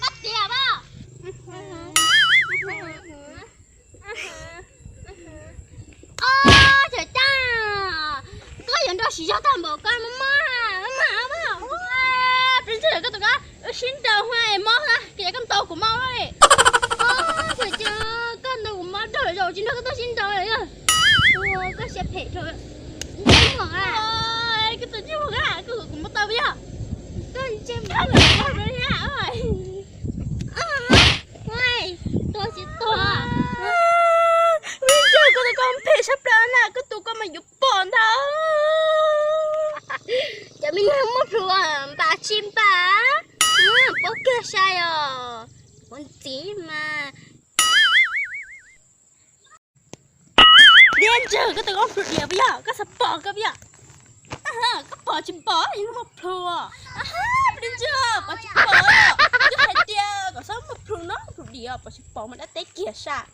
Pab tias pab. Ob, cov caj, koj yuav nrog siv zog tag npaum koj mob mob, mob mas, peb ntshe koj tus koj wb sib nraus hua mob na, ces koj ntaus kuv mob li. Ob, cov caj, koj ntaus kuv mob rau zaum tsis nrog koj tuaj sib nraus lawm. Koj siab phem dhau. Koj tus ntsej muag, koj kuv mob tau yog? Koj ntsej muag, tuag tsis tuag? Vim yog koj tus koj phem sab plaws na, koj tus koj mas yuav pom ntag. Cov me nyuam muaj plhus npam tsis npam, paub kiag sai os. Ua ntxiv mas. Diab ntswg, koj tus koj plhus diam puas yog? Koj xav pom koj puas yog? Koj pom tsis pom, yog muaj plhus. Diab ntswg, pom tsis pom. Twb hais tias kom txhob muaj plhus no, plhus diam, pom tsis pom mas dab teb kiag sas.